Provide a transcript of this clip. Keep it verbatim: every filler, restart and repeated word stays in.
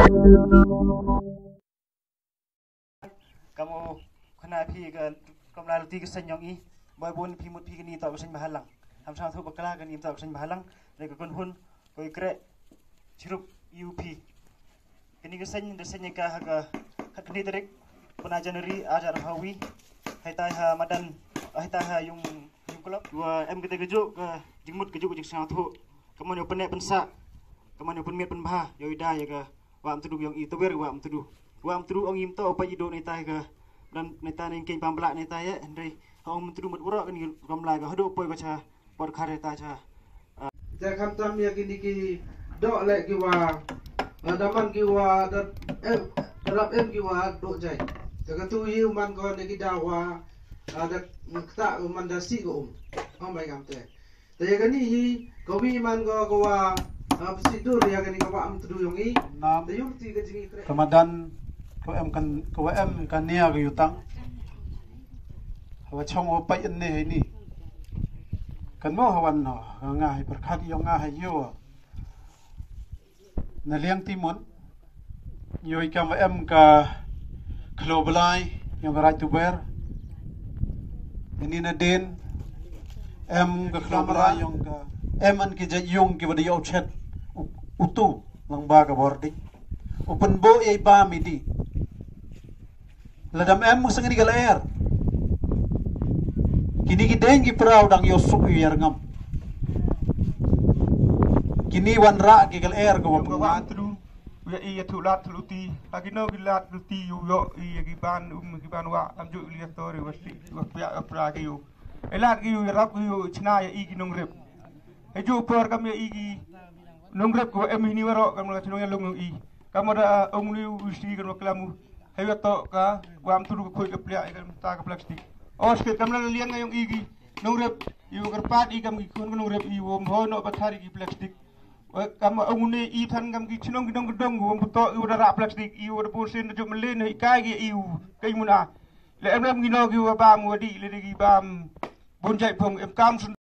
Kam u khana phi ka kam la luti ka seng yong i. Boi bun phi mut phi kani to ka seng Bahalang. Ham sang thu bakla kani to ka seng Bahalang. Re ka kun hun koi kre chirup U P. Kani ka seng da seng ka ha ka ha kani tarik puna January ajar hawi. Hai tai ha madan hai tai ha yung yung klop. Wa em kita ka juk ka jingmut ka juk ka jing sang thu. Kaman yo pene pensa. Kaman yo penmiet penbha yo ida ya ka Wa Mtdu yong i tawer Wa Mtdu. Wa Mtdu ong im to pa i do neta ka dan neta ning keng pambla neta ya hynrei ong Mtdu mut wara kan rom la ka hado poi ka cha por khare ta cha. Te kham tam ya kini ki do le ki wa daman ki wa da em da rap em ki wa do jai. Te ka tu yi man ko ne ki da wa da kta man da si ko um. Oh my god te. Te ya kani hi ka wi man ko ko wa psi dur ya kani ka Wa Mtdu yong i. Nam. Te yung ti ka jingi kre. Ka madan ko em kan ko em kan nia ka yutang. Hawa chong wa pai ne ni. Kan mo hawan no nga hi perkhat yong nga hi yo. Na liang timun. Yoi kam em ka khlo belai yong ka rai tuber. Ini na din em ka khlo belai yong ka em an ki jait yung ki bada yau chet utu lang ba ka bording. Upen bo yai ba midi. Ladam em musang ni ka laer. Kini ki deng ki peraw dang yo suk yo yar ngam. Kini wan ra ki ka laer ka wa pungan. Tru ya i ya thu lat thu ti. Agi no ki lat thu ti yu yo i ya ki ban um ki ban wa am ju li story wa si wa pya pra ki yu. E lat ki yu rap ki yu chna ya i ki nong rep. E ju por kam ya i ki nong rep ko em ni waro kam la chnong ya long i. Kam da ong ni u si kam la klamu. He wa to ka wa am tu ko ka pya ka ta ka plastik. O sket kam la liang ya i ki nong rep i wa kar pat i kam ki kon nong rep i wa mo no ba thari ki plastik. Kam ong ni i than kam ki chnong ki dong ki dong wa to i wa da ra plastik i wa da pun sin da ju mlen i kai ki i u kai muna. Le em em ki no ki wa bam wa di le di ki bam. Bun jai pong em kam sun.